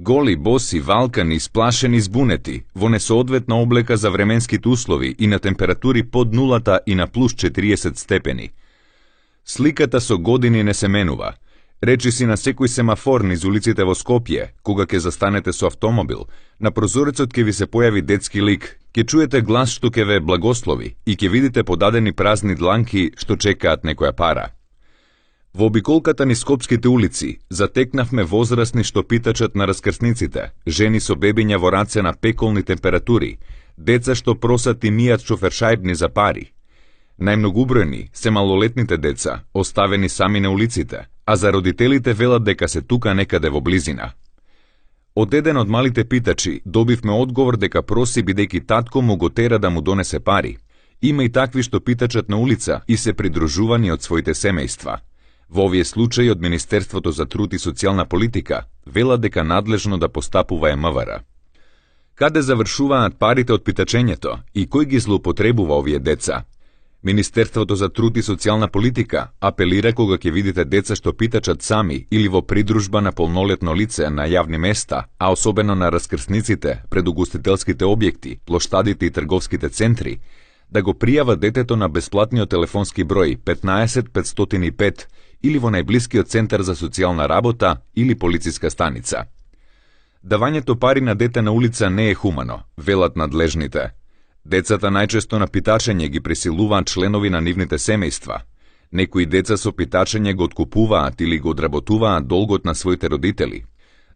Голи, боси, валкани, сплашени, збунети, во несоодветна облека за временските услови и на температури под нулата и на плюс 40 степени. Сликата со години не се менува. Речи си на секој семафор низ улиците во Скопје, кога ќе застанете со автомобил, на прозорецот ќе ви се појави детски лик, ќе чуете глас што ќе ве благослови и ќе видите подадени празни дланки што чекаат некоја пара. Во обиколката низ скопските улици затекнавме возрастни што питачат на раскрсниците, жени со бебиња во раце на пеколни температури, деца што просат и мијат шофершајбни за пари. Најмногубројни се малолетните деца, оставени сами на улиците, а за родителите велат дека се тука некаде во близина. Од еден од малите питачи добивме одговор дека проси бидејќи татко му го тера да му донесе пари. Има и такви што питачат на улица и се придружувани од своите семејства. Во овие случаи од Министерството за труд и социјална политика велат дека надлежно да постапува МВР. Каде завршуваат парите од питачењето и кој ги злоупотребува овие деца? Министерството за труд и социјална политика апелира кога ќе видите деца што питачат сами или во придружба на полнолетно лице на јавни места, а особено на раскрсниците, пред угостителските објекти, плоштадите и трговските центри, да го пријава детето на бесплатниот телефонски број 15 505 или во најблискиот центар за социјална работа или полициска станица. Давањето пари на дете на улица не е хумано, велат надлежните. Децата најчесто на питачење ги присилуваат членови на нивните семејства. Некои деца со питачење го откупуваат или го одработуваат долгот на своите родители.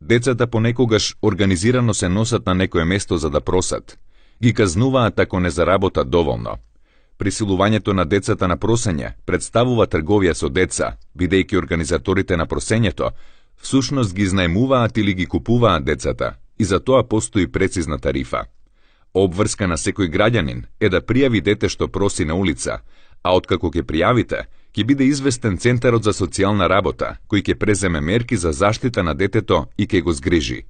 Децата понекогаш организирано се носат на некое место за да просат. Ги казнуваат ако не заработат доволно. Присилувањето на децата на просење представува трговија со деца, бидејќи организаторите на просењето всушност ги знаемуваат или ги купуваат децата и за тоа постои прецизна тарифа. Обврска на секој граѓанин е да пријави дете што проси на улица, а откако ќе пријавите, ќе биде известен Центарот за социјална работа, кој ќе преземе мерки за заштита на детето и ќе го згрижи.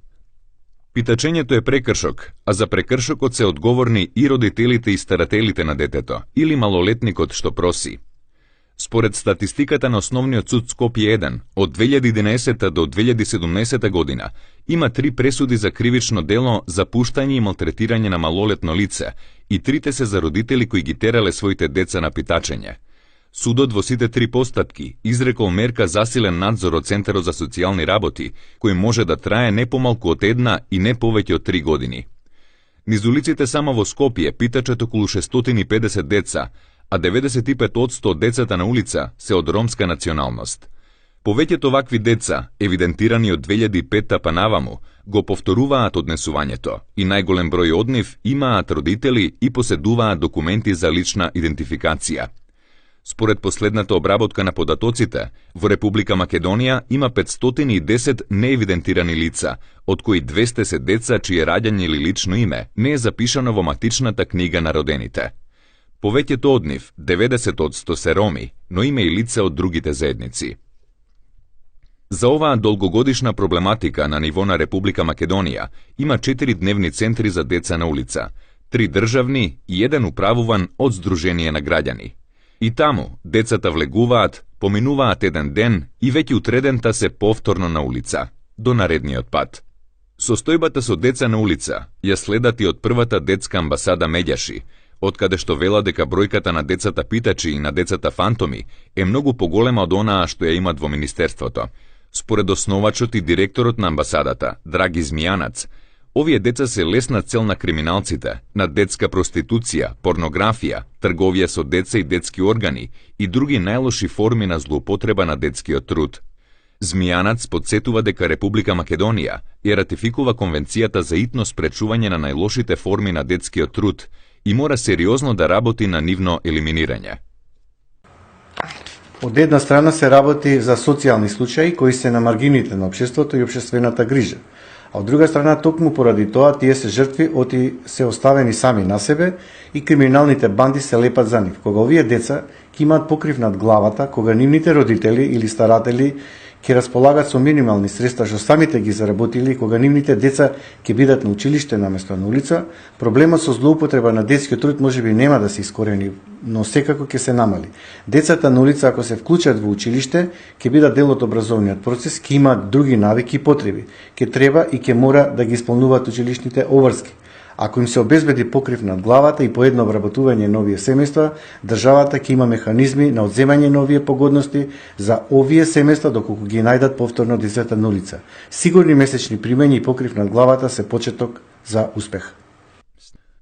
Питачењето е прекршок, а за прекршокот се одговорни и родителите и старателите на детето или малолетникот што проси. Според статистиката на Основниот суд Скопје 1 од 2011 до 2017 година има 3 пресуди за кривично дело за пуштање и малтретирање на малолетно лице и 3 се за родители кои ги терале своите деца на питачење. Судот во сите 3 постапки изрекол мерка засилен надзор од Центарот за социјални работи, кој може да трае не помалку од 1 и не повеќе од 3 години. Низ улиците само во Скопје питачат околу 650 деца, а 95% од децата на улица се од ромска националност. Повеќето вакви деца, евидентирани од 2005 па наваму, го повторуваат однесувањето и најголем број од нив имаат родители и поседуваат документи за лична идентификација. Според последната обработка на податоците, во Република Македонија има 510 неевидентирани лица, од кои 200 се деца чие раѓање или лично име не е запишано во матичната книга на родените. Повеќето од нив, 90% се роми, но има и лица од другите заедници. За оваа долгогодишна проблематика на ниво на Република Македонија има 4 дневни центри за деца на улица, 3 државни и 1 управуван од Сдружение на граѓани. И таму децата влегуваат, поминуваат еден ден и веќе утредента се повторно на улица, до наредниот пат. Состојбата со деца на улица ја следат и од првата детска амбасада Меѓаши, откаде што вела дека бројката на децата питачи и на децата фантоми е многу поголема од онаа што ја имат во Министерството. Според основачот и директорот на амбасадата, Драги Змијанац, овие деца се лесна цел на криминалците, на детска проституција, порнографија, трговија со деца и детски органи и други најлоши форми на злоупотреба на детскиот труд. Змијанац подсетува дека Република Македонија ја ратификува Конвенцијата за итно спречување на најлошите форми на детскиот труд и мора сериозно да работи на нивно елиминирање. Од една страна се работи за социјални случаи кои се на маргините на општеството и општествената грижа, а од друга страна токму поради тоа тие се жртви оти се оставени сами на себе и криминалните банди се лепат за нив, кога овие деца ќе имаат покрив над главата кога нивните родители или старатели ќе располагат со минимални средства што самите ги заработили и кога нивните деца ќе бидат на училиште наместо на улица, проблемот со злоупотреба на детскиот труд можеби нема да се искорени, но секако ќе се намали. Децата на улица ако се вклучат во училиште, ќе бидат дел од образовниот процес, ќе имаат други навики и потреби, ќе треба и ќе мора да ги исполнуваат училишните обврски. Ако им се обезбеди покрив над главата и поедно обработување на овие семејства, државата ќе има механизми на одземање на овие погодности за овие семејства доколку ги најдат повторно децата на улица. Сигурни месечни примања и покрив над главата се почеток за успех.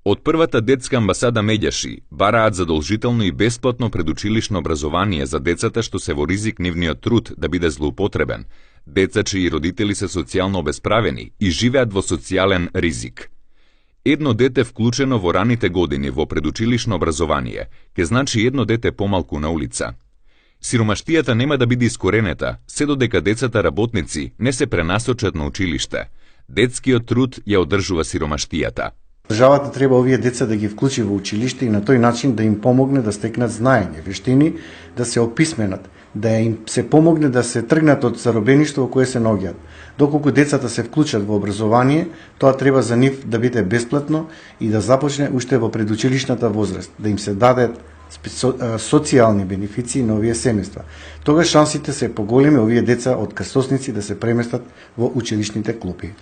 Од првата детска амбасада Меѓаши бараат задолжително и бесплатно предучилишно образование за децата што се во ризик нивниот труд да биде злоупотребен, деца чии родители се социјално обесправени и живеат во социјален ризик. Едно дете вклучено во раните години во предучилишно образование ќе значи едно дете помалку на улица. Сиромаштијата нема да биде искоренета, се додека децата работници не се пренасочат на училиште. Детскиот труд ја одржува сиромаштијата. Државата треба овие деца да ги вклучи во училиште и на тој начин да им помогне да стекнат знаење, вештини, да се описменат, да им се помогне да се тргнат од заробеништво во кое се наоѓаат. Доколку децата се вклучат во образование, тоа треба за нив да биде бесплатно и да започне уште во предучилишната возраст, да им се дадат социјални бенефиции на овие семејства. Тогаш шансите се поголеми овие деца од крстосници да се преместат во училишните клупи.